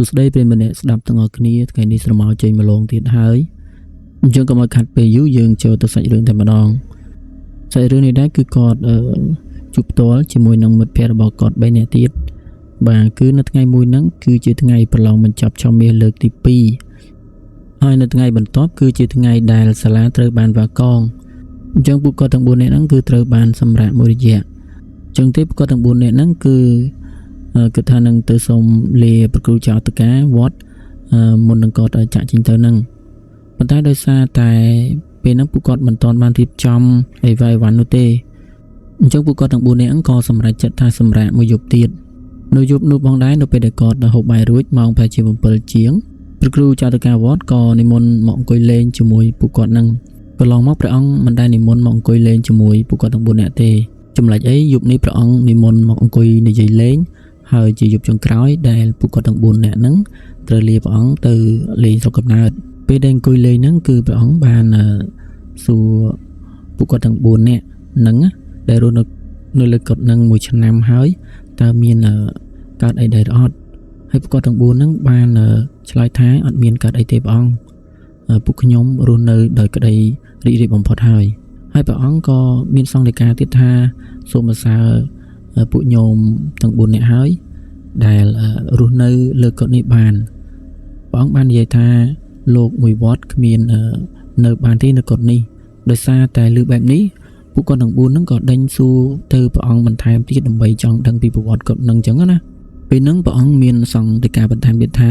សួស្តីប្រិយមិត្តអ្នកស្ដាប់ទាំងអស់គ្នាថ្ងៃនេះស្រមោលចេញម្លងទៀតហើយអញ្ចឹងកុំឲ្យខាត់ពេលយូរយើងចូលទៅសាច់រឿងតែម្ដងសាច់រឿងនេះដែរគឺគាត់ជួបផ្ទាល់ជាមួយនឹងមិត្តភ័ក្តិរបស់គាត់3នាក់ទៀតបាទគឺនៅថ្ងៃមួយហ្នឹងគឺជាថ្ងៃប្រឡងបញ្ចប់ឆមាសលើកទី2ហើយនៅថ្ងៃបន្ទាប់គឺជាថ្ងៃដែលសាលាត្រូវបានវាកងអញ្ចឹងពួកគាត់ទាំង4នាក់ហ្នឹងគឺត្រូវបានសម្រាកមួយរយៈអញ្ចឹងទេពួកគាត់ទាំង4នាក់ហ្នឹងគឺ គិតថានឹងទៅសុំលាប្រគ្រូចៅអធិការវត្តមុននឹងគាត់ចាក់ចេញទៅនឹងប៉ុន្តែដោយសារតែពេលហ្នឹងពួកគាត់មិនទាន់បានរៀបចំអីវ៉ៃវ៉ាន់នោះទេអញ្ចឹងពួកគាត់ទាំង4នាក់ហ្នឹងក៏សម្រេចចិត្តថាសម្រាកមួយយប់ទៀតនៅយប់នោះផងដែរនៅពេលដែលគាត់ហូបបាយរួចម៉ោងប្រហែលជា7ជាងព្រះគ្រូចៅអធិការវត្តក៏និមន្តមកអង្គុយលេងជាមួយពួកគាត់នឹងកន្លងមកព្រះអង្គមិនដែលនិមន្តមកអង្គុយលេងជាមួយពួកគាត់ទាំង4នាក់ទេចម្លែកអីយប់នេះព្រះអង្គនិមន្តមកអង្គុយនិយាយលេង ហើយជាយប់ចុងក្រោយដែលពួកគាត់ទាំង4នាក់ហ្នឹងត្រូវលាព្រះអង្គទៅលេងស្រុកកំណើតពេលដែលអង្គុយលេងហ្នឹងគឺព្រះអង្គបានសួរពួកគាត់ទាំង4នាក់ហ្នឹងណាដែលរស់នៅលើកុដិហ្នឹងមួយឆ្នាំហើយតើមានកើតអីដែរអត់ហើយពួកគាត់ទាំង4ហ្នឹងបានឆ្លើយថាអត់មានកើតអីទេព្រះអង្គពួកខ្ញុំរស់នៅដោយក្តីរីករាយបំផុតហើយហើយព្រះអង្គក៏មានសង្ឃដីកាទៀតថាសូមសរសើរពួកញោមទាំង4នាក់ហើយដែលរស់នៅលើកុដិនេះបានព្រះអង្គបាននិយាយថាលោកមួយវត្តគ្មាននៅបានទេនៅកុដិនេះដោយសារតែឮបែបនេះពួកគាត់ទាំង4ហ្នឹងក៏ដេញសួរទៅព្រះអង្គបន្ថែមទៀតដើម្បីចង់ដឹងពីប្រវត្តិកុដិហ្នឹងអញ្ចឹងណាពេលហ្នឹងព្រះអង្គមានសង្ឃដីកាបន្ថែមទៀតថា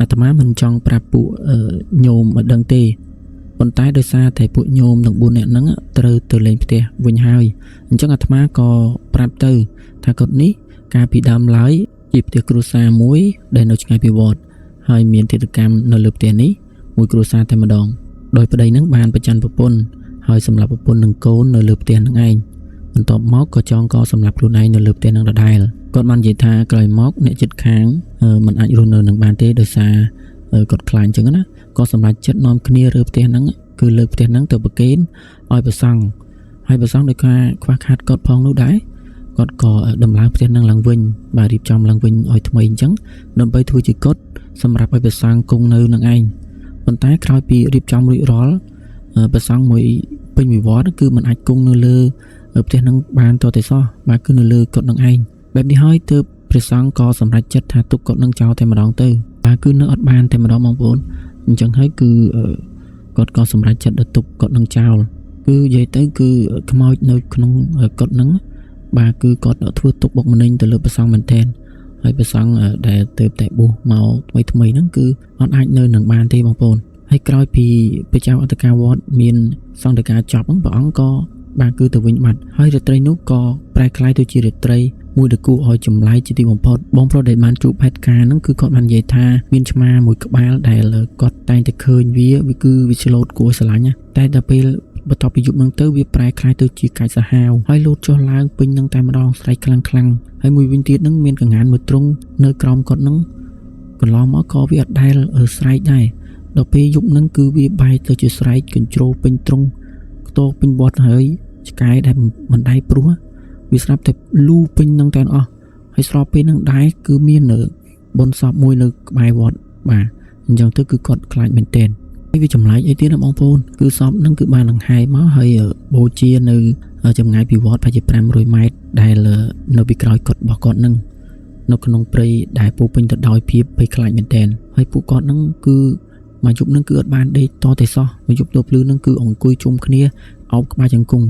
អាត្មាមិនចង់ប្រាប់ពួកញោមឲ្យដឹងទេប៉ុន្តែដោយសារតែពួកញោមទាំង4នាក់ហ្នឹងត្រូវទៅលេងផ្ទះវិញហើយអញ្ចឹងអាត្មាក៏ប្រាប់ទៅថាកុដិនេះកាលពីដើមឡើយជាផ្ទះគ្រួសារមួយដែលនៅឆ្ងាយពីវត្តហើយមានទេតកម្មនៅលើផ្ទះនេះមួយគ្រួសារតែម្ដងដោយប្តីនឹងបានប្រច័ណ្ឌប្រពន្ធហើយសម្លាប់ប្រពន្ធនិងកូននៅលើផ្ទះនឹងឯងបន្ទាប់មកក៏ចងកសម្លាប់ខ្លួនឯងនៅលើផ្ទះនឹងដដែលគាត់បាននិយាយថាក្រោយមកអ្នកជិតខាងមិនអាចរស់នៅនឹងបានទេដោយសារគាត់ខ្លាចអញ្ចឹងណាក៏សម្រេចចិត្តនាំគ្នារើផ្ទះហ្នឹងគឺលើកផ្ទះហ្នឹងទៅប្រគេនឲ្យព្រះសង្ឃហើយព្រះសង្ឃដោយការខ្វះខាតគាត់ផងនោះដែរគាត់ក៏ដំឡើងផ្ទះហ្នឹងឡើងវិញបាទរៀបចំឡើងវិញឲ្យថ្មីអញ្ចឹងដើម្បីធ្វើជាកុដិសម្រាប់ឲ្យព្រះសង្ឃគង់នៅនឹងឯងប៉ុន្តែក្រោយពីរៀបចំរួចរាល់ព្រះសង្ឃមួយពេញមួយវត្តគឺมันអាចគង់នៅលើផ្ទះហ្នឹងបានតតែសោះបាទគឺនៅលើកុដិហ្នឹងឯងបែបនេះហើយទើបព្រះសង្ឃក៏សម្រេចចិត្តថាទុកកុដិហ្នឹងចោលតែម្ដងទៅបាទគឺនៅអត់បានតែម្ដងបងប្អូនអញ្ចឹងហើយគឺគាត់ក៏សម្រេចចិត្តដល់ទុកកុដិហ្នឹងចោលគឺនិយាយទៅគឺខ្មោចនៅក្នុងកុដិហ្នឹងបាទគឺគាត់ធ្វើទុកបុកម្នេញទៅលើព្រះសង្ឃមែនទែនហើយព្រះសង្ឃដែលទៅតែបួសមកថ្មីថ្មីហ្នឹងគឺអត់អាចនៅនឹងបានទេបងប្អូនហើយក្រោយពីព្រះចៅអធិការវត្តមានសង្ឃដីកាចប់ហ្នឹងព្រះអង្គក៏បាទគឺទៅវិញបាត់ហើយរាត្រីនោះក៏ប្រែក្លាយទៅជារាត្រីមួយដែលគួរឲ្យចម្លែកជាទីបំផុតបងប្រុសដែលបានជួបហេតុការណ៍ហ្នឹងគឺគាត់បាននិយាយថាមានឆ្មាមួយក្បាលដែលគាត់តែងតែឃើញវាគឺវាឆ្លូតគួរឲ្យស្រឡាញ់ណាតែដល់ពេលបន្ទាប់ពីយប់ហ្នឹងទៅវាប្រែក្លាយទៅជាកាច់សាហាវហើយលោតចុះឡើងពេញនឹងតែម្ដងស្រែកខ្លាំងខ្លាំងហើយមួយវិញទៀតហ្នឹងមានកង្ហានមួយទ្រុងនៅក្រោមកុដិហ្នឹងកន្លងមកក៏វាអត់ដែលស្រែកដែរដល់ពេលយប់ហ្នឹងគឺវាបែរទៅជាស្រែកកញ្ជ្រោពេញទ្រុងខ្ទរពេញវត្តហើយឆ្កែដែលមិនដែរព្រោះវាស្រាប់តែលូពេញនឹងតែអស់ហើយស្របពេលហ្នឹងដែរគឺមានបុណ្យសពមួយនៅក្បែរវត្តបាទអញ្ចឹងទៅគឺគាត់ខ្លាចមែនទែនហើយវាចម្លែកអីទៀតណាបងប្អូនគឺសពហ្នឹងគឺបានដង្ហែមកហើយបូជានៅចម្ងាយពីវត្តប្រហែលជា500ម៉ែត្រដែលនៅពីក្រោយកុដិរបស់គាត់ហ្នឹងនៅក្នុងព្រៃដែលពោពេញទៅដោយភាពភ័យខ្លាចមែនទែនហើយពួកគាត់ហ្នឹងគឺមួយយប់ហ្នឹងគឺអត់បានដេកតតែសោះមួយយប់ទៅភ្លឺហ្នឹងគឺអង្គុយជុំគ្នាអោបក្បាលចង្គង់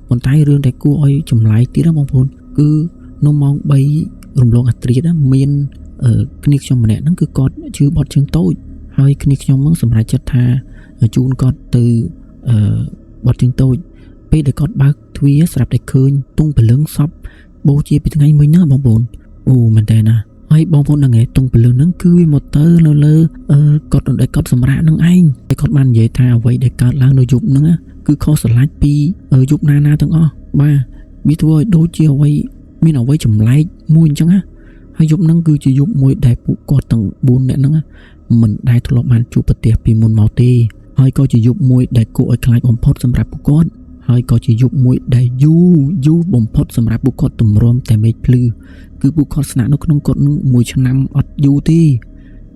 ប៉ុន្តែរឿងដែលគួរឲ្យចម្លែកទៀតណាបងប្អូនគឺនៅម៉ោង3រំលងអាត្រាតមានគ្នាខ្ញុំម្នាក់ហ្នឹងគឺគាត់ឈឺបត់ជើងតូចហើយគ្នាខ្ញុំហ្នឹងសម្រេចចិត្តថាជូនគាត់ទៅបត់ជើងតូចពេលដែលគាត់បើកទ្វារស្រាប់តែឃើញទង់ព្រលឹងសពបូជាពីថ្ងៃមិញហ្នឹងបងប្អូនអូមែនតើណាហើយបងប្អូនដឹងទេទង់ព្រលឹងហ្នឹងគឺវាមកទៅនៅលើគាត់ដែលគាត់សម្រាកនឹងឯងហើយគាត់បាននិយាយថាអ្វីដែលកើតឡើងនៅយប់ហ្នឹងគឺខុសស្រឡាច់ពីយប់ណាណាទាំងអស់បាទវាធ្វើឲ្យដូចជាអ្វីមានអ្វីចម្លែកមួយអញ្ចឹងណាហើយយប់ហ្នឹងគឺជាយប់មួយដែលពួកគាត់ទាំង4នាក់ហ្នឹងមិនដែលធ្លាប់បានជួបប្រទះពីមុនមកទេហើយក៏ជាយប់មួយដែលគួរឲ្យខ្លាចបំផុតសម្រាប់ពួកគាត់ហើយក៏ជាយប់មួយដែលយូរយូរបំផុតសម្រាប់ពួកគាត់ទម្រាំតែមេឃភ្លឺគឺពួកគាត់ស្នាក់នៅក្នុងកុដិនឹងមួយឆ្នាំអត់យូរទេ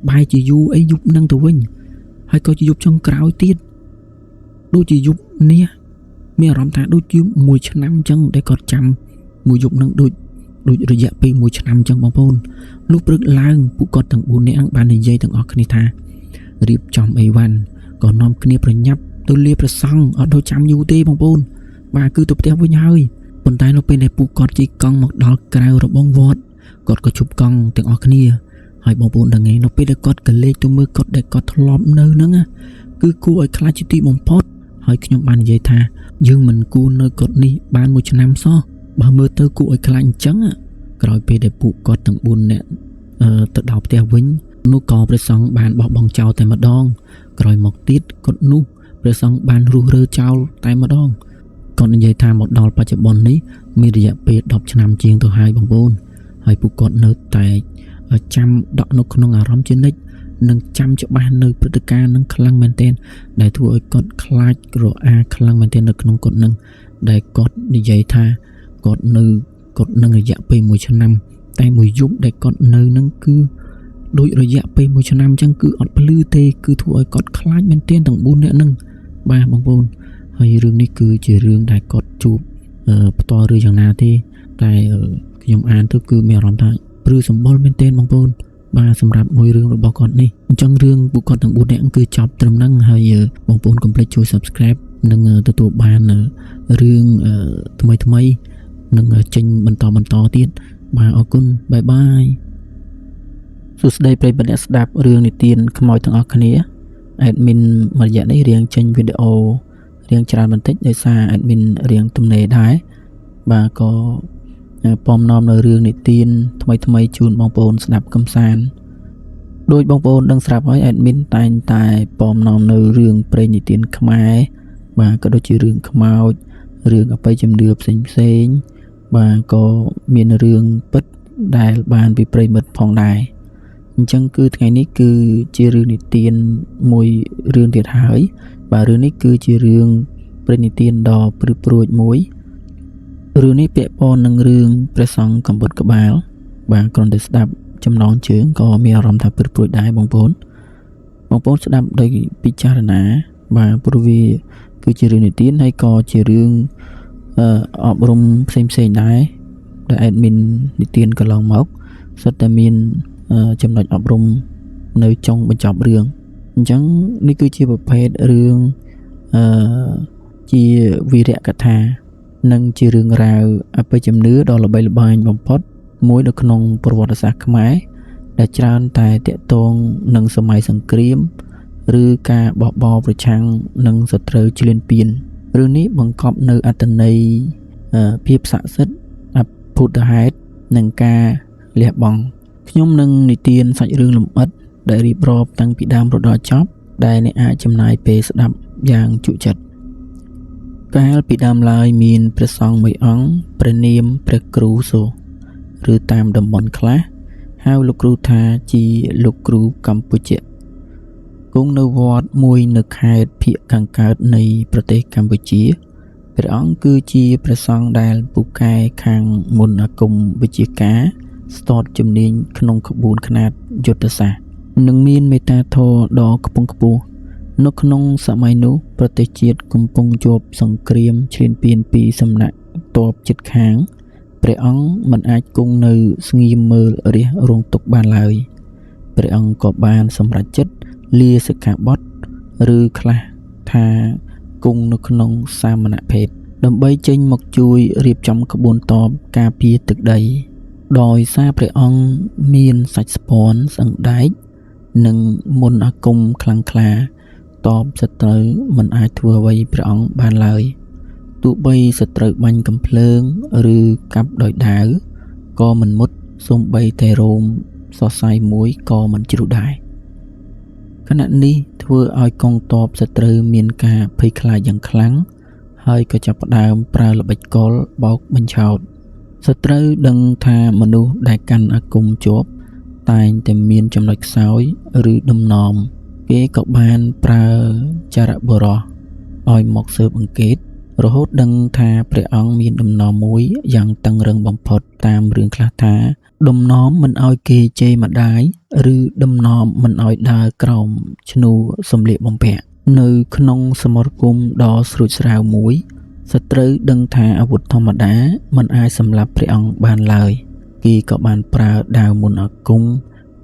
បែរជាយូរអីយប់នឹងទៅវិញហើយក៏ជាយប់ចុងក្រោយទៀតដូចជាយប់នេះមានអារម្មណ៍ថាដូចជាមួយឆ្នាំអញ្ចឹងដែលគាត់ចាំមួយយប់នឹងដូចរយៈពេលមួយឆ្នាំអញ្ចឹងបងប្អូនលុះព្រឹកឡើងពួកគាត់ទាំង4នាក់បាននិយាយទាំងអស់គ្នាថារៀបចំអីវ៉ាន់ក៏នាំគ្នាប្រញាប់ទៅលាព្រះសង្ឃអត់ដូចចាំយូរទេបងប្អូនបាទគឺទៅផ្ទះវិញហើយប៉ុន្តែនៅពេលដែលពួកគាត់ជិះកង់មកដល់ក្រៅរបងវត្តគាត់ក៏ជប់កង់ទាំងអស់គ្នាហើយបងប្អូនដឹងឯងនៅពេលដែលគាត់កលេចទៅមើលគាត់ដែលគាត់ធ្លាប់នៅហ្នឹងគឺគួរឲ្យខ្លាចជាទីបំផុតហើយខ្ញុំបាននិយាយថាយើងមិនគួរនៅគាត់នេះបានមួយឆ្នាំសោះបើមើលទៅគួរឲ្យខ្លាចអញ្ចឹងក្រោយពេលដែលពួកគាត់ទាំង4នាក់ទៅដល់ផ្ទះវិញនោះក៏ព្រះសង្ឃបានបោះបង់ចោលតែម្ដងក្រោយមកទៀតគាត់នោះព្រះសង្ឃបានរុះរើចោលតែម្ដងគាត់និយាយថាមកដល់បច្ចុប្បន្ននេះមានរយៈពេល10ឆ្នាំជាងទៅហើយបងប្អូនហើយពួកគាត់នៅតែចាំដក់នៅក្នុងអារម្មណ៍ជានិច្ចនិងចាំច្បាស់នៅព្រឹត្តិការណ៍នឹងខ្លាំងមែនទែនដែលធ្វើឲ្យគាត់ខ្លាចរអាខ្លាំងមែនទែននៅក្នុងគាត់នឹងដែលគាត់និយាយថាគាត់នៅគាត់នឹងរយៈពេល1ឆ្នាំតែមួយយប់ដែលគាត់នៅនឹងគឺដូចរយៈពេល1ឆ្នាំអញ្ចឹងគឺអត់ភ្លឺទេគឺធ្វើឲ្យគាត់ខ្លាចមែនទែនទាំង4នាក់នឹងបាទបងប្អូនហើយរឿងនេះគឺជារឿងដែលគាត់ជួបផ្ទាល់ឬយ៉ាងណាទេតែខ្ញុំអានទៅគឺមានអារម្មណ៍ថាព្រឺសម្បុរមែនទែនបងប្អូនបាទសម្រាប់មួយរឿងរបស់គាត់នេះអញ្ចឹងរឿងពួកគាត់ទាំង4នាក់គឺចប់ត្រឹមហ្នឹងហើយបងប្អូនកុំភ្លេចជួយ Subscribe និងទទួលបានរឿងថ្មីថ្មីនិងចេញបន្តទៀតបាទអរគុណបាយបាយសួស្តីប្រិយមិត្តអ្នកស្ដាប់រឿងនិទានខ្មោចទាំងអស់គ្នា admin មួយរយៈនេះរៀងចេញវីដេអូរៀងច្រើនបន្តិចដោយសារ admin រៀងទំនេរដែរបាទក៏ពំនាំនៅរឿងនិទានថ្មីថ្មីជូនបងប្អូនស្ដាប់កំសាន្តដោយបងប្អូនដឹងស្រាប់ហើយ admin តែងតែពំនាំនៅរឿងព្រេងនិទានខ្មែរបាទក៏ដូចជារឿងខ្មោចរឿងអបិយជំនឿផ្សេងផ្សេងបាទក៏មានរឿងពិតដែលបានពីប្រិយមិត្តផងដែរអញ្ចឹងគឺថ្ងៃនេះគឺជារឿងនិទានមួយរឿងទៀតហើយបាទរឿងនេះគឺជារឿងព្រេងនិទានដ៏ព្រឺព្រួចមួយរឿងនេះពាក់ព័ន្ធនឹងរឿងព្រះសង្ឃកំបុតក្បាលបាទគ្រាន់តែស្ដាប់ចំណងជើងក៏មានអារម្មណ៍ថាព្រឺព្រួចដែរបងប្អូនស្ដាប់ដោយពិចារណាបាទព្រោះវាគឺជារឿងនិទានហើយក៏ជារឿងអប់រំផ្សេងផ្សេងដែរដែល admin និទានកន្លងមកសុទ្ធតែមានចំណុចអប់រំនៅចុងបញ្ចប់រឿងអញ្ចឹងនេះគឺជាប្រភេទរឿងជាវីរកថានិងជារឿងរ៉ាវអបិយជំនឿដ៏ល្បីល្បាញបំផុតមួយនៅក្នុងប្រវត្តិសាស្ត្រខ្មែរដែលច្រើនតែទាក់ទងនឹងសម័យសង្គ្រាមឬការបះបោរប្រឆាំងនឹងសត្រូវឈ្លានពានរឿងនេះបង្កប់នៅអត្ថន័យភាពស័ក្តិសិទ្ធិអភូតហេតុនិងការលះបង់ខ្ញុំនឹងនិទានសាច់រឿងលម្អិតដែលរៀបរាប់តាំងពីដើមរហូតដល់ចប់ដែលអ្នកអាចចំណាយពេលស្ដាប់យ៉ាងជក់ចិត្តកាលពីដើមឡើយមានព្រះសង្ឃមួយអង្គព្រះនាមព្រះគ្រូសូឬតាមតំបន់ខ្លះហៅលោកគ្រូថាជាលោកគ្រូកម្ពុជាគង់នៅវត្តមួយនៅខេត្តភាគខាងកើតនៃប្រទេសកម្ពុជាព្រះអង្គគឺជាព្រះសង្ឃដែលពូកែខាងមន្តអាគមវិជ្ជាការស្ទាត់ជំនាញក្នុងក្បួនខ្នាតយុទ្ធសាស្ត្រនិងមានមេត្តាធម៌ដ៏ខ្ពង់ខ្ពស់នៅក្នុងសម័យនោះប្រទេសជាតិកំពុងជាប់សង្គ្រាមឈ្លានពានពីសំណាក់ទ័ពជិតខាងព្រះអង្គមិនអាចគង់នៅស្ងៀមមើលរាជរងទុក្ខបានឡើយព្រះអង្គក៏បានសម្រេចចិត្តលាសិក្ខាបទឬខ្លះថាគង់នៅក្នុងសាមណភេទដើម្បីចេញមកជួយរៀបចំក្បួនទ័ពការពារទឹកដីដោយសារព្រះអង្គមានសាច់ស្ពាន់ស្អឹងដែកនិងមន្តអាគមខ្លាំងក្លាតបសត្រូវមិនអាចធ្វើអ្វីព្រះអង្គបានឡើយទោះបីសត្រូវបាញ់កំភ្លើងឬកាប់ដោយដាវក៏មិនមុតសូម្បីតែរោមសរសៃមួយក៏មិនជ្រុះដែរខណៈនេះធ្វើឲ្យកងទ័ពសត្រូវមានការភ័យខ្លាចយ៉ាងខ្លាំងហើយក៏ចាប់ផ្ដើមប្រើល្បិចកលបោកបញ្ឆោតសត្រូវដឹងថាមនុស្សដែលកាន់អាគមជាប់តែងតែមានចំណុចខ្សោយឬដំណំគេក៏បានប្រើចារបុរសឲ្យមកស៊ើបអង្កេតរហូតដឹងថាព្រះអង្គមានដំណំមួយយ៉ាងតឹងរឹងបំផុតតាមរឿងខ្លះថា ដំណំមិនឲ្យគេជេរម្ដាយ ឬដំណំមិនឲ្យដើរក្រោមឈ្នួលសម្លៀកបំពាក់ នៅក្នុងសមរភូមិដ៏ស្រួចស្រាវមួយសត្រូវដឹងថាអាវុធធម្មតាមិនអាចសម្លាប់ព្រះអង្គបានឡើយគេក៏បានប្រើដាវមន្តអាគម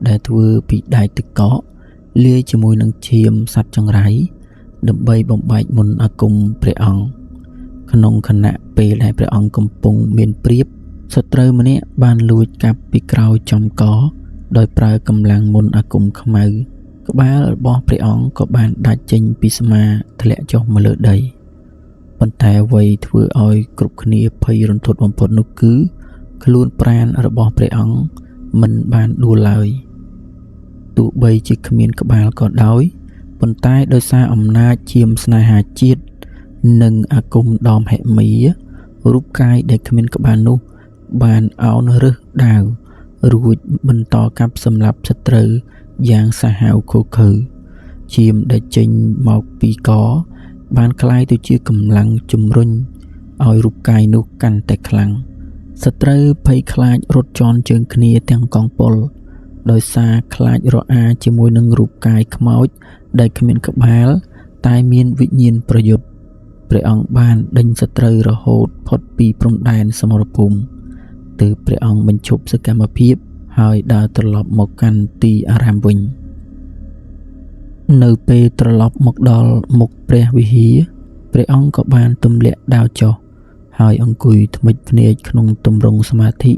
ដែលធ្វើពីដែកទឹកកកលាយជាមួយនឹងឈាមសត្វចង្រៃដើម្បីបំបែកមន្តអាគមព្រះអង្គក្នុងខណៈពេលដែលព្រះអង្គកំពុងមានព្រៀបសត្រូវម្នាក់បានលួចកាប់ពីក្រោយចំកដោយប្រើកម្លាំងមន្តអាគមខ្មៅក្បាលរបស់ព្រះអង្គក៏បានដាច់ចេញពីស្មាធ្លាក់ចុះមកលើដីប៉ុន្តែអ្វីធ្វើឲ្យគ្រប់គ្នាភ័យរន្ធត់បំផុតនោះគឺខ្លួនប្រាណរបស់ព្រះអង្គមិនបានដួលឡើយទោះបីជាគ្មានក្បាលក៏ដោយប៉ុន្តែដោយសារអំណាចជាមស្នេហាជាតិនិងអាគមដ៏មហិមារូបកាយដែលគ្មានក្បាលនោះបានអោនរើសដាវរួចបន្តកាប់សម្លាប់សត្រូវយ៉ាងសាហាវឃោរឃៅឈាមដែលចេញមកពីកបានក្លាយទៅជាកម្លាំងជំរុញឲ្យរូបកាយនោះកាន់តែខ្លាំងសត្រូវភ័យខ្លាចរត់ចន់ជើងគ្នាទាំងកងពលដោយសារខ្លាចរអាជាមួយនឹងរូបកាយខ្មោចដែលគ្មានក្បាលតែមានវិញ្ញាណប្រយុទ្ធព្រះអង្គបានដេញសត្រូវរហូតផុតពីព្រំដែនសមរភូមិទើបព្រះអង្គបញ្ឈប់សកម្មភាពហើយដើរត្រឡប់មកកាន់ទីអារាមវិញនៅពេលត្រឡប់មកដល់មុខព្រះវិហារព្រះអង្គក៏បានទម្លាក់ដាវចុះហើយអង្គុយថ្មិចភ្នែកក្នុងទម្រង់សមាធិ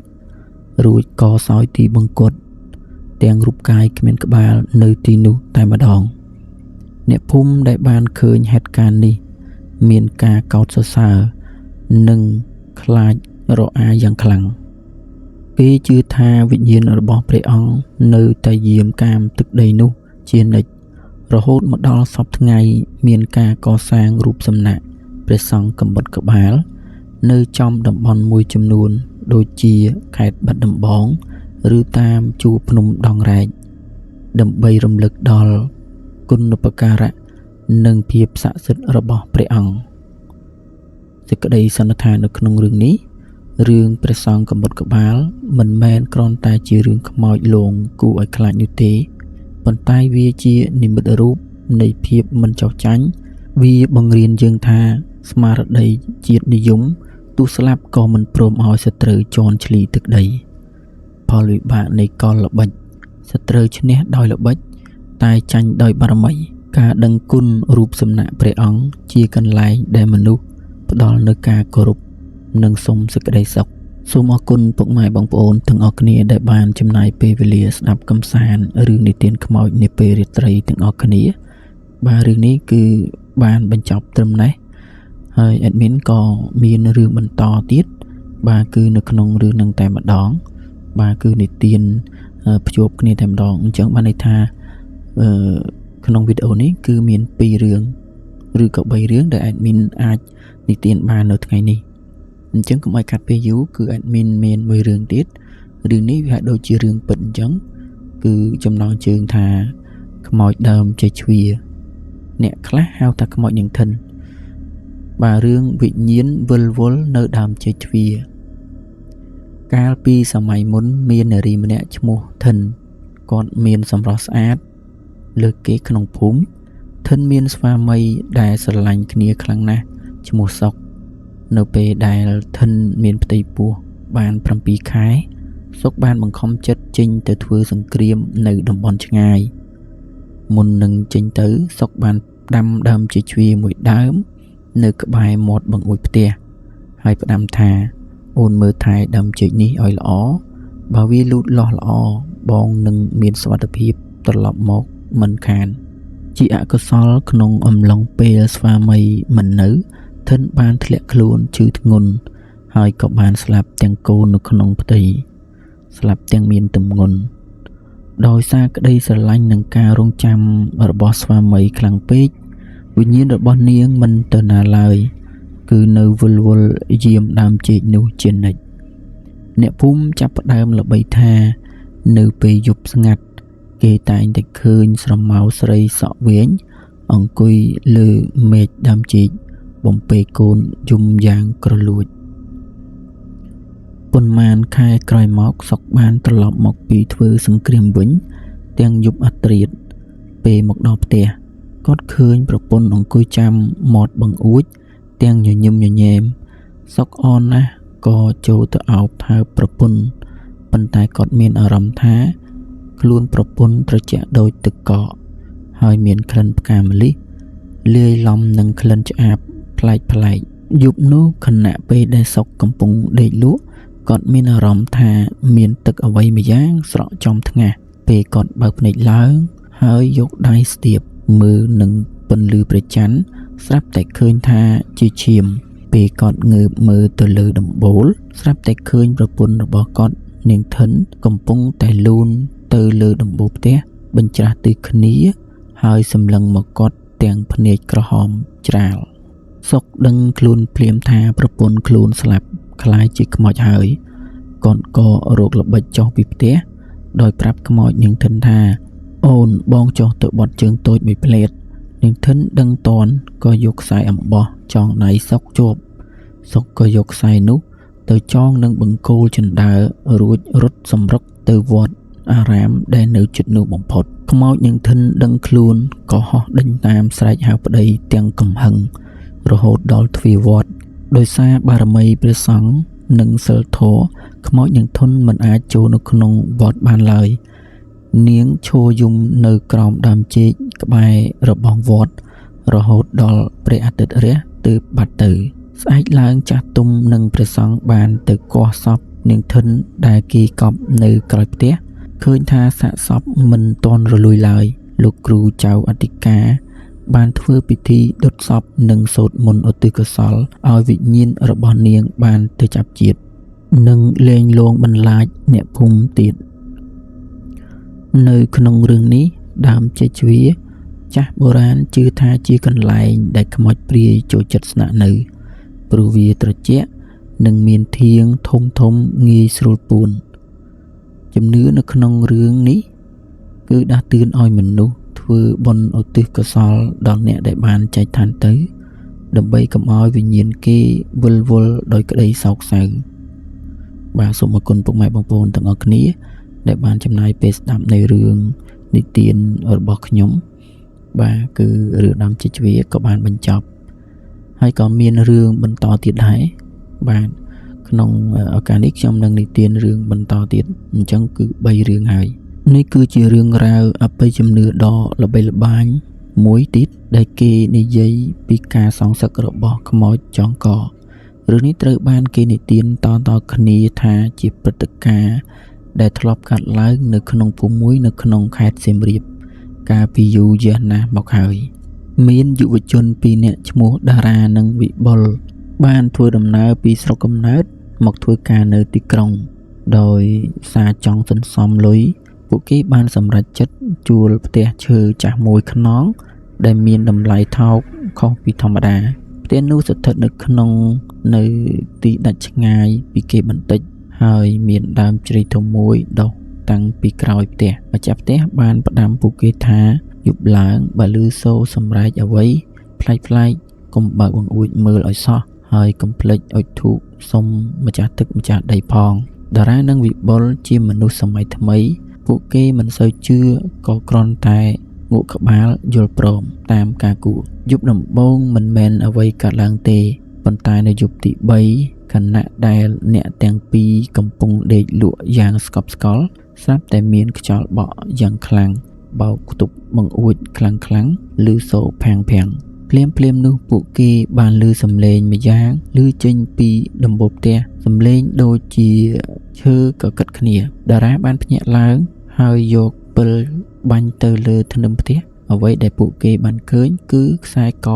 រួចក៏សោយទីបង្គត់ទាំងរូបកាយគ្មានក្បាលនៅទីនោះតែម្ដងអ្នកភូមិដែលបានឃើញហេតុការណ៍នេះមានការកោតសរសើរនិងខ្លាចរអាយ៉ាងខ្លាំងគេជឿថាវិញ្ញាណរបស់ព្រះអង្គនៅតែយាមកាមទឹកដីនោះជានិច្ចរហូតមកដល់សព្វថ្ងៃមានការកសាងរូបសំណាកព្រះសង្ឃកំបុតក្បាលនៅចំតំបន់មួយចំនួនដូចជាខេត្តបាត់ដំបងឬតាមជួរភ្នំដងរែកដើម្បីរំលឹកដល់គុណូបការៈនិងភាពស័ក្តិសិទ្ធិរបស់ព្រះអង្គសេចក្តីសន្និដ្ឋាននៅក្នុងរឿងនេះរឿងព្រះសង្ឃកំបុតក្បាលមិនមែនគ្រាន់តែជារឿងខ្មោចលងគួរឲ្យខ្លាចនោះទេប៉ុន្តែវាជានិមិត្តរូបនៃភាពមិនចោះចាញ់វាបង្រៀនយើងថាស្មារតីជាតិនិយមទោះស្លាប់ក៏មិនព្រមឲ្យសត្រូវជន់ឈ្លីទឹកដីផលវិបាកនៃកលល្បិចសត្រូវឈ្នះដោយល្បិចតែចាញ់ដោយបារមីការដឹងគុណរូបសំណាកព្រះអង្គជាកន្លែងដែលមនុស្សផ្ដល់នូវការគោរពនិងសុំសេចក្តីសុខសូមអរគុណពុកម៉ែបងប្អូនទាំងអស់គ្នាដែលបានចំណាយពេលវេលាស្ដាប់កំសាន្តរឿងនិទានខ្មោចនាពេលរាត្រីទាំងអស់គ្នាបាទរឿងនេះគឺបានបញ្ចប់ត្រឹមនេះហើយ admin ក៏មានរឿងបន្តទៀតបាទគឺនៅក្នុងរឿងនឹងតែម្ដងបាទគឺនិទានភ្ជាប់គ្នាតែម្ដងអញ្ចឹងបានន័យថាក្នុងវីដេអូនេះគឺមាន2រឿងឬក៏3រឿងដែល admin អាចនិទានបាននៅថ្ងៃនេះអញ្ចឹងកុំឲ្យកាត់ពេលយូរគឺ admin មានមួយរឿងទៀតរឿងនេះវាហាក់ដូចជារឿងពិតអញ្ចឹងគឺចំណងជើងថាខ្មោចដើមចេកជ្វាអ្នកខ្លះហៅថាខ្មោចនាងធិនបាទរឿងវិញ្ញាណវិលវល់នៅដើមចេកជ្វាកាលពីសម័យមុនមាននារីម្នាក់ឈ្មោះធិនគាត់មានសម្រស់ស្អាតលើកគេក្នុងភូមិធិនមានស្វាមីដែលស្រឡាញ់គ្នាខ្លាំងណាស់ឈ្មោះសុកនៅពេលដែលធិនមានផ្ទៃពោះបាន7ខែសុកបានបង្ខំចិត្តចេញទៅធ្វើសង្គ្រាមនៅតំបន់ឆ្ងាយមុននឹងចេញទៅសុកបានដាំដើមចេកជ្វាមួយដើមនៅក្បែរមាត់បង្អួចផ្ទះហើយផ្ដាំថាអូនមើលថែដើមចេកនេះឲ្យល្អបើវាលូតលាស់ល្អបងនឹងមានសុវត្ថិភាពត្រឡប់មកមិនខានជាអកុសលក្នុងអំឡុងពេលស្វាមីមិននៅធិនបានធ្លាក់ខ្លួនឈឺធ្ងន់ហើយក៏បានស្លាប់ទាំងកូននៅក្នុងផ្ទៃស្លាប់ទាំងមានទម្ងន់ដោយសារក្តីស្រឡាញ់និងការរងចាំរបស់ស្វាមីខ្លាំងពេកវិញ្ញាណរបស់នាងមិនទៅណាឡើយគឺនៅវិលវល់យាមដើមចេកនោះជានិច្ចអ្នកភូមិចាប់ផ្ដើមល្បីថានៅពេលយប់ស្ងាត់គេតែងតែឃើញស្រមោលស្រីសក់វែងអង្គុយលើមែកដើមចេកបំពេកូនយំយ៉ាងក្រលួច ប៉ុន្មានខែក្រោយមកសុកបានត្រឡប់មកពីធ្វើសង្គ្រាមវិញទាំងយប់អាធ្រាត្រពេលមកដល់ផ្ទះគាត់ឃើញប្រពន្ធអង្គុយចាំមាត់បង្អួចទាំងញញឹមញញែមសុកអរណាស់ក៏ចូលទៅអោបថើបប្រពន្ធប៉ុន្តែគាត់មានអារម្មណ៍ថាខ្លួនប្រពន្ធត្រជាក់ដូចទឹកកកហើយមានក្លិនផ្កាម្លិះលាយឡំនឹងក្លិនឆ្អាបប្លែកៗយប់នោះខណៈពេលដែលសុកកំពុងដេកលក់គាត់មានអារម្មណ៍ថាមានទឹកអ្វីម្យ៉ាងស្រក់ចំថ្ងាសពេលគាត់បើកភ្នែកឡើងហើយយកដៃស្ទាបមើលនឹងពន្លឺព្រះច័ន្ទស្រាប់តែឃើញថាជាឈាមពេលគាត់ងើបមើលទៅលើដំបូលស្រាប់តែឃើញប្រពន្ធរបស់គាត់នាងធិនកំពុងតែលូនទៅលើដំបូលផ្ទះបញ្ច្រាស់ទិសគ្នាហើយសម្លឹងមកគាត់ទាំងភ្នែកក្រហមច្រាលសុកដឹងខ្លួនភ្លាមថាប្រពន្ធខ្លួនស្លាប់ក្លាយជាខ្មោចហើយគាត់ក៏រកល្បិចចុះពីផ្ទះដោយប្រាប់ខ្មោចនាងធិនថាអូនបងចុះទៅបត់ជើងតូចមួយភ្លែតនាងធិនដឹងតន់ក៏យកខ្សែអំបោះចងដៃសុកជាប់សុកក៏យកខ្សែនោះទៅចងនឹងបង្គោលជណ្ដើររួចរត់សម្រុកទៅវត្តអារាមដែលនៅជិតនោះបំផុតខ្មោចនាងធិនដឹងខ្លួនក៏ហោះដេញតាមស្រែកហៅប្តីទាំងកំហឹងរហូតដល់ទ្វារវត្តដោយសារបារមីព្រះសង្ឃនិងសិលធម៌ខ្មោចនាងធិនមិនអាចចូលនៅក្នុងវត្តបានឡើយនាងឈរយំនៅក្រោមដើមចេកក្បែររបងវត្តរហូតដល់ព្រះអាទិត្យរះទើបបាត់ទៅស្អែកឡើងចាស់ទុំនិងព្រះសង្ឃបានទៅគាស់សពនាងធិនដែលគេកប់នៅក្រោយផ្ទះឃើញថាសាកសពមិនទាន់រលួយឡើយលោកគ្រូចៅអធិការបានធ្វើពិធីដុតសពនិងសូត្រមន្តឧទ្ទិសកុសលឲ្យវិញ្ញាណរបស់នាងបានទៅចាប់ជាតិនិងលែងលងបន្លាចអ្នកភូមិទៀតនៅក្នុងរឿងនេះដើមចេកជ្វាចាស់បុរាណជឿថាជាកន្លែងដែលខ្មោចព្រាយចូលចិត្តស្នាក់នៅព្រោះវាត្រជាក់និងមានធាងធំធំងាយស្រួលពួនជំនឿនៅក្នុងរឿងនេះគឺដាស់តឿនឲ្យមនុស្សធ្វើបុណ្យឧទ្ទិសកុសលដល់អ្នកដែលបានចែកឋានទៅដើម្បីកុំឲ្យវិញ្ញាណគេវិលវល់ដោយក្តីសោកសៅបាទសូមអរគុណពុកម៉ែបងប្អូនទាំងអស់គ្នាដែលបានចំណាយពេលស្ដាប់នៃរឿងនិទានរបស់ខ្ញុំបាទគឺរឿងដើមចេកជ្វាក៏បានបញ្ចប់ហើយក៏មានរឿងបន្តទៀតដែរបាទក្នុងឱកាសនេះខ្ញុំនឹងនិទានរឿងបន្តទៀតអញ្ចឹងគឺ3រឿងហើយនេះគឺជារឿងរ៉ាវអបិយជំនឿដ៏ល្បីល្បាញមួយទៀតដែលគេនិយាយពីការសងសឹករបស់ខ្មោចចងករឿងនេះត្រូវបានគេនិទានតៗគ្នាថាជាព្រឹត្តិការណ៍ដែលធ្លាប់កើតឡើងនៅក្នុងភូមិមួយនៅក្នុងខេត្តសៀមរាបកាលពីយូរយារណាស់មកហើយមានយុវជនពីរនាក់ឈ្មោះតារានិងវិបុលបានធ្វើដំណើរពីស្រុកកំណើតមកធ្វើការនៅទីក្រុងដោយសារចង់សន្សំលុយពួកគេបានសម្រេចចិត្តជួលផ្ទះឈើចាស់មួយខ្នងដែលមានតម្លៃថោកខុសពីធម្មតាផ្ទះនោះស្ថិតនៅក្នុងនៅទីដាច់ឆ្ងាយពីគេបន្តិចហើយមានដើមជ្រៃធំមួយដុះតាំងពីក្រោយផ្ទះម្ចាស់ផ្ទះបានផ្ដាំពួកគេថាយប់ឡើងបើឮសូរសម្រែកអ្វីប្លែកៗកុំបើកបង្អួចមើលឲ្យសោះហើយកុំភ្លេចអុជធូបសុំម្ចាស់ទឹកម្ចាស់ដីផងតារានិងវិបុលជាមនុស្សសម័យថ្មីពួកគេមិនសូវជឿក៏គ្រាន់តែងក់ក្បាលយល់ព្រមតាមការគួរយប់ដំបូងមិនមែនអ្វីកើតឡើងទេប៉ុន្តែនៅយប់ទី3ខណៈដែលអ្នកទាំងពីរកំពុងដេកលក់យ៉ាងស្កប់ស្កល់ស្រាប់តែមានខ្យល់បក់យ៉ាងខ្លាំងបោកខ្ទប់បង្អួចខ្លាំងៗឮសូរផាំងៗភ្លាមៗនោះពួកគេបានឮសំឡេងម្យ៉ាងឮចេញពីដំបូលផ្ទះសំឡេងដូចជាឈើកកិតគ្នាតារាបានភ្ញាក់ឡើងហើយយកពិលបាញ់ទៅលើធ្នឹមផ្ទះអ្វីដែលពួកគេបានឃើញគឺខ្សែក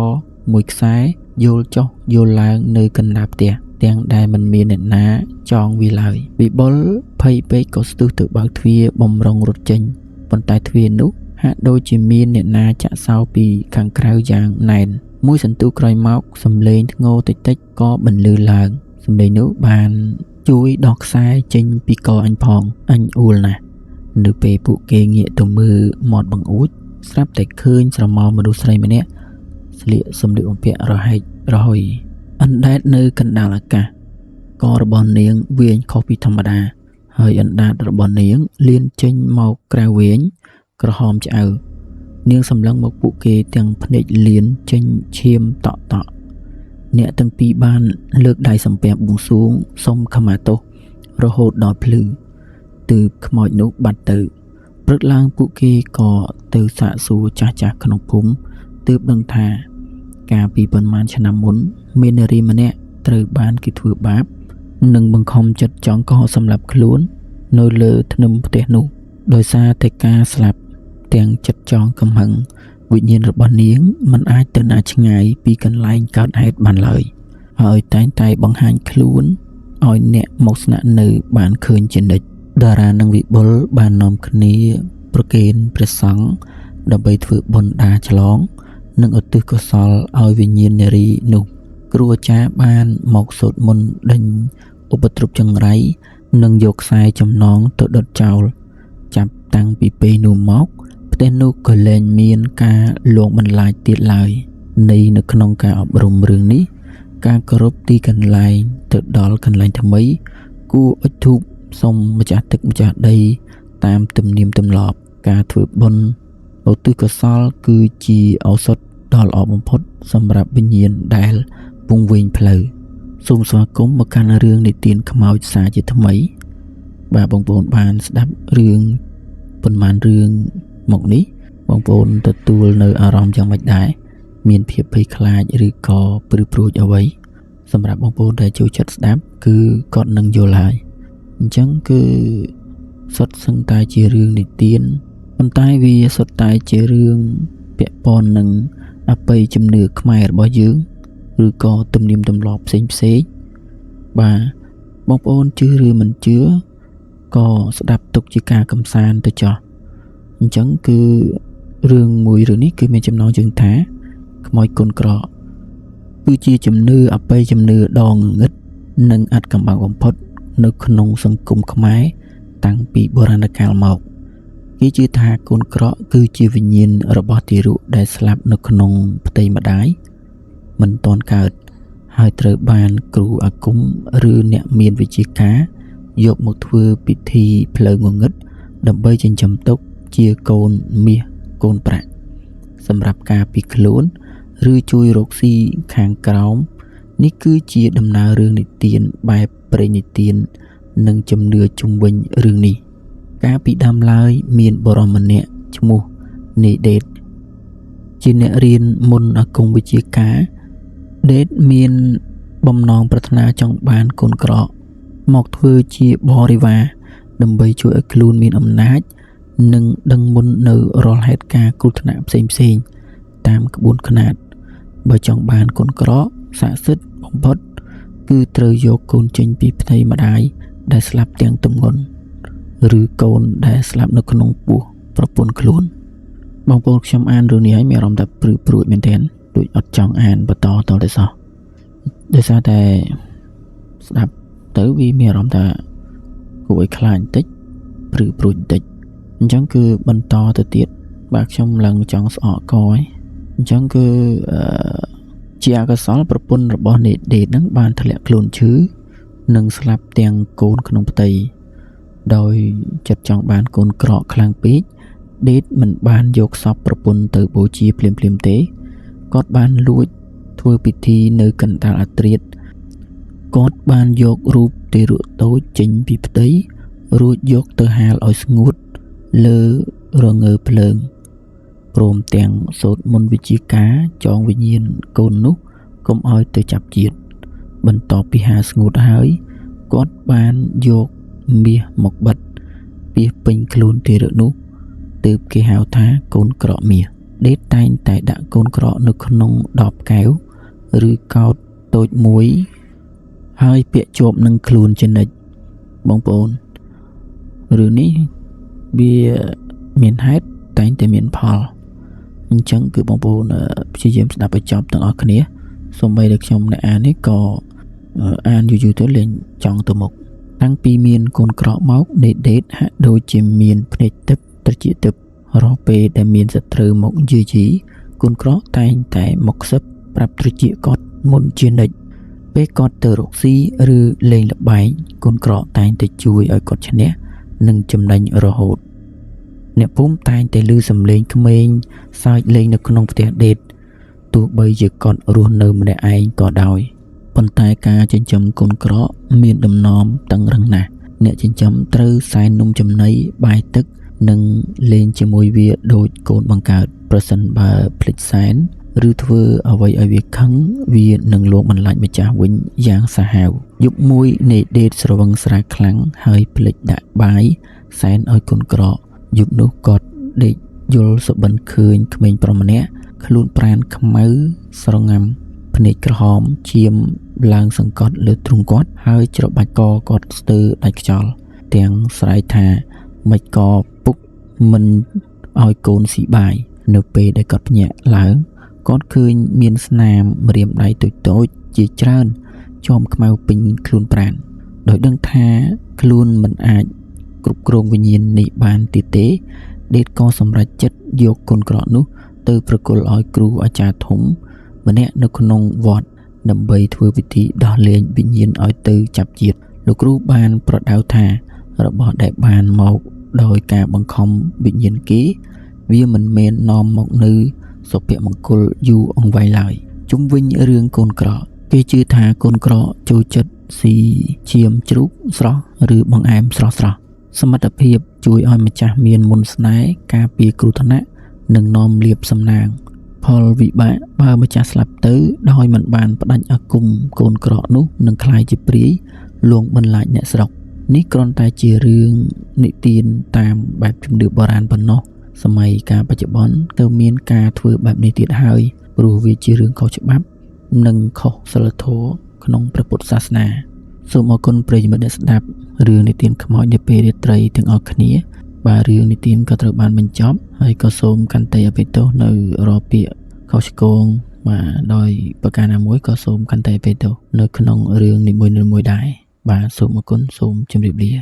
មួយខ្សែយោលចុះយោលឡើងនៅកណ្ដាលផ្ទះទាំងដែលមិនមានអ្នកណាចងវាឡើយវិបុលភ័យពេកក៏ស្ទុះទៅបើកទ្វារបំរុងរត់ចេញប៉ុន្តែទ្វារនោះហាក់ដូចជាមានអ្នកណាចាក់សោពីខាងក្រៅយ៉ាងណែនមួយសន្ទុះក្រោយមកសំឡេងធ្ងោតិចៗក៏បន្លឺឡើងសំឡេងនោះបានជួយដោះខ្សែចេញពីកអញផងអញអួលណាស់នៅពេលពួកគេងាកទៅមើលមាត់បង្អួចស្រាប់តែឃើញស្រមោលមនុស្សស្រីម្នាក់ស្លៀកសម្លៀកបំពាក់រហែករហុយអណ្ដែតនៅកណ្ដាលអាកាស ករបស់នាងវែងខុសពីធម្មតា ហើយអណ្ដាតរបស់នាងលៀនចេញមកក្រៅវែងក្រហមឆ្អៅនាងសម្លឹងមកពួកគេទាំងភ្នែកលៀនចេញឈាមតក់តក់អ្នកទាំងពីរបានលើកដៃសំពះបួងសួងសុំខមាទោសរហូតដល់ភ្លឺទើបខ្មោចនោះបាត់ទៅព្រឹកឡើងពួកគេក៏ទៅសាកសួរចាស់ៗក្នុងភូមិទើបដឹងថាកាលពីប៉ុន្មានឆ្នាំមុនមាននារីម្នាក់ត្រូវបានគេធ្វើបាបនិងបង្ខំចិត្តចង់កោសម្លាប់ខ្លួននៅលើធ្នឹមផ្ទះនោះដោយសារតែការស្លាប់ទាំងចិត្តចង់កំហឹងវិញ្ញាណរបស់នាងមិនអាចទៅណាឆ្ងាយពីកន្លែងកើតហេតុបានឡើយហើយតែងតែបង្ហាញខ្លួនឲ្យអ្នកមកស្នាក់នៅបានឃើញជានិច្ចតារានិងវិបុលបាននាំគ្នាប្រគេនព្រះសង្ឃដើម្បីធ្វើបុណ្យដាឆ្លងនិងឧទ្ទិសកុសលឲ្យវិញ្ញាណនារីនោះគ្រូអាចារ្យបានមកសូត្រមន្តដេញឧបទ្រពចង្រៃនិងយកខ្សែចំណងទៅដុតចោលចាប់តាំងពីពេលនោះមកផ្ទះនោះក៏លែងមានការលងបន្លាចទៀតឡើយនៃនៅក្នុងការអប់រំរឿងនេះការគោរពទីកន្លែងទៅដល់កន្លែងថ្មីគួរអុជធូបសុំម្ចាស់ទឹកម្ចាស់ដីតាមទំនៀមទម្លាប់ការធ្វើបុណ្យឧទ្ទិសកុសលគឺជាឱសថដ៏ល្អបំផុតសម្រាប់វិញ្ញាណដែលវង្វេងផ្លូវសូមស្វាគមន៍មកកាន់រឿងនិទានខ្មោចសារជាថ្មីបាទបងប្អូនបានស្ដាប់រឿងប៉ុន្មានរឿងមកនេះបងប្អូនទទួលនៅអារម្មណ៍យ៉ាងម៉េចដែរមានភាពភ័យខ្លាចឬក៏ព្រឺព្រួចអ្វីសម្រាប់បងប្អូនដែលចូលចិត្តស្ដាប់គឺគាត់នឹងយល់ហើយអញ្ចឹងគឺសុទ្ធសឹងតែជារឿងនិទានប៉ុន្តែវាសុទ្ធតែជារឿងពាក់ព័ន្ធនឹងអបិយជំនឿខ្មែររបស់យើងឬក៏ទំនៀមទម្លាប់ផ្សេងផ្សេងបាទបងប្អូនជឿឬមិនជឿក៏ស្ដាប់ទុកជាការកំសាន្តទៅចោះអញ្ចឹងគឺរឿងមួយរឿងនេះគឺមានចំណងជើងថាខ្មោចកូនក្រកគឺជាជំនឿអបិយជំនឿដ៏ងងឹតនិងអាថ៌កំបាំងបំផុតនៅក្នុងសង្គមខ្មែរតាំងពីបុរាណកាលមកគេជឿថាកូនក្រកគឺជាវិញ្ញាណរបស់ទារកដែលស្លាប់នៅក្នុងផ្ទៃម្ដាយមិនទាន់កើតហើយត្រូវបានគ្រូអាគមឬអ្នកមានវិជ្ជាការយកមកធ្វើពិធីផ្លូវងងឹតដើម្បីចិញ្ចឹមទុកជាកូនមាសកូនប្រាក់សម្រាប់ការពីខ្លួនឬជួយរកស៊ីខាងក្រោមនេះគឺជាដំណើររឿងនិទានបែបព្រេងនិទាននិងជំនឿជុំវិញរឿងនេះកាលពីដើមឡើយមានបុរសម្នាក់ឈ្មោះនីដេតជាអ្នករៀនមុនអាគមវិជ្ជាការដេតមានបំណងប្រាថ្នាចង់បានកូនក្រកមកធ្វើជាបរិវារដើម្បីជួយឲ្យខ្លួនមានអំណាចនិងដឹងមុននៅរាល់ហេតុការណ៍គ្រោះថ្នាក់ផ្សេងៗតាមក្បួនខ្នាតបើចង់បានកូនក្រកស័ក្តិសិទ្ធិបំផុតគឺត្រូវយកកូនចេញពីផ្ទៃម្ដាយដែលស្លាប់ទាំងទម្ងន់ឬកូនដែលស្លាប់នៅក្នុងពោះប្រពន្ធខ្លួនបងប្អូនខ្ញុំអានរឿងនេះហើយមានអារម្មណ៍ថាព្រឺព្រួចមែនទែនដូចអត់ចង់អានបន្តតទៅសោះដោយសារតែស្ដាប់ទៅវាមានអារម្មណ៍ថាគួរឲ្យខ្លាចបន្តិចព្រឺព្រួចបន្តិចអញ្ចឹងគឺបន្តទៅទៀតបាទខ្ញុំឡើងចង់ស្អកកហើយអញ្ចឹងគឺជាអកុសលប្រពន្ធរបស់នេដេតនឹងបានធ្លាក់ខ្លួនឈឺនិងស្លាប់ទាំងកូនក្នុងផ្ទៃដោយចិត្តចង់បានកូនក្រកខ្លាំងពេកដេតមិនបានយកសពប្រពន្ធទៅបូជាភ្លាមៗទេគាត់បានលួចធ្វើពិធីនៅកណ្ដាលអាធ្រាត្រគាត់បានយករូបទារកតូចចេញពីផ្ទៃរួចយកទៅហាលឲ្យស្ងួតលើរងើភ្លើងព្រមទាំងសូត្រមន្តវិជ្ជាការចងវិញ្ញាណកូននោះកុំឲ្យទៅចាប់ជាតិបន្ទាប់ពីហាលស្ងួតហើយគាត់បានយកមាសមកបិទពាសពេញខ្លួនទារកនោះទើបគេហៅថាកូនក្រកមាសដេតតែងតែដាក់កូនក្រកនៅក្នុងដបកែវឬកោតតូចមួយហើយពាក់ជាប់នឹងខ្លួនជានិច្ចបងប្អូនរឿងនេះវាមានហេតុតែងតែមានផលអញ្ចឹងគឺបងប្អូនព្យាយាមស្ដាប់ឲ្យចប់ទាំងអស់គ្នាសូម្បីតែខ្ញុំអ្នកអាននេះក៏អានយូរៗទៅលែងចង់ទៅមុខតាំងពីមានកូនក្រកមកនេដេតហាក់ដូចជាមានភ្នែកទឹកត្រចៀកទឹករាល់ពេលដែលមានសត្រូវមកយាយីកូនក្រកតែងតែមកខ្សឹបប្រាប់ត្រចៀកគាត់មុនជានិច្ច ពេលគាត់ទៅរកស៊ីឬលេងល្បែងកូនក្រកតែងតែជួយឲ្យគាត់ឈ្នះនិងចំណេញរហូតអ្នកភូមិតែងតែឮសំឡេងក្មេងសើចលេងនៅក្នុងផ្ទះដេតទោះបីជាគាត់រស់នៅម្នាក់ឯងក៏ដោយប៉ុន្តែការចិញ្ចឹមកូនក្រកមានដំណំតឹងរឹងណាស់អ្នកចិញ្ចឹមត្រូវសែននំចំណីបាយទឹកនិងលេងជាមួយវាដូចកូនបង្កើតប្រសិនបើភ្លេចសែនឬធ្វើអ្វីឲ្យវាខឹងវានឹងលួងបន្លាចម្ចាស់វិញយ៉ាងសាហាវយប់មួយនៃដេតស្រវឹងស្រាខ្លាំងហើយភ្លេចដាក់បាយសែនឲ្យកូនក្រកយប់នោះគាត់ដេកយល់សុបិនឃើញក្មេងប្រុសម្នាក់ខ្លួនប្រានខ្មៅស្រងាំភ្នែកក្រហមឈាមឡើងសង្កត់លើទ្រូងគាត់ហើយច្របាច់កគាត់ស្ទើរដាច់ខ្យល់ទាំងស្រែកថាមិនក៏ពុកមិនឲ្យកូនស៊ីបាយនៅពេលដែលគាត់ភ្ញាក់ឡើងគាត់ឃើញមានស្នាមម្រាមដៃតូចៗជាច្រើនជាំខ្មៅពេញខ្លួនប្រាណដោយដឹងថាខ្លួនមិនអាចគ្រប់គ្រងវិញ្ញាណនេះបានទៀតទេដេតក៏សម្រេចចិត្តយកកូនក្រកនោះទៅប្រគល់ឲ្យគ្រូអាចារ្យធំម្នាក់នៅក្នុងវត្តដើម្បីធ្វើពិធីដោះលែងវិញ្ញាណឲ្យទៅចាប់ជាតិលោកគ្រូបានប្រដៅថារបស់ដែលបានមកដោយការបង្ខំវិញ្ញាណគេវាមិនមែននាំមកនៅសុភមង្គលយូរអង្វែងឡើយជុំវិញរឿងកូនក្រកគេជឿថាកូនក្រកចូលចិត្តស៊ីឈាមជ្រូកស្រស់ឬបង្អែមស្រស់ៗសមត្ថភាពជួយឲ្យម្ចាស់មានមន្តស្នេហ៍ការពារគ្រោះថ្នាក់និងនាំលាភសំណាងផលវិបាកបើម្ចាស់ស្លាប់ទៅដោយមិនបានផ្ដាច់អាគមកូនក្រកនោះនឹងក្លាយជាព្រាយលួងបន្លាចអ្នកស្រុកនេះគ្រាន់តែជារឿងនិទានតាមបែបជំនឿបុរាណប៉ុណ្ណោះសម័យកាលបច្ចុប្បន្នទៅមានការធ្វើបែបនេះទៀតហើយព្រោះវាជារឿងខុសច្បាប់និងខុសសីលធម៌ក្នុងព្រះពុទ្ធសាសនាសូមអរគុណប្រិយមិត្តអ្នកស្ដាប់រឿងនិទានខ្មោចនាពេលរាត្រីទាំងអស់គ្នាបាទរឿងនិទានក៏ត្រូវបានបញ្ចប់ហើយក៏សូមខន្តីអភ័យទោសនៅរាល់ពាក្យខុសឆ្គងបាទដោយប្រការណាមួយក៏សូមខន្តីអភ័យទោសនៅក្នុងរឿងនីមួយៗដែរបាទសូមអរគុណសូមជម្រាបលា។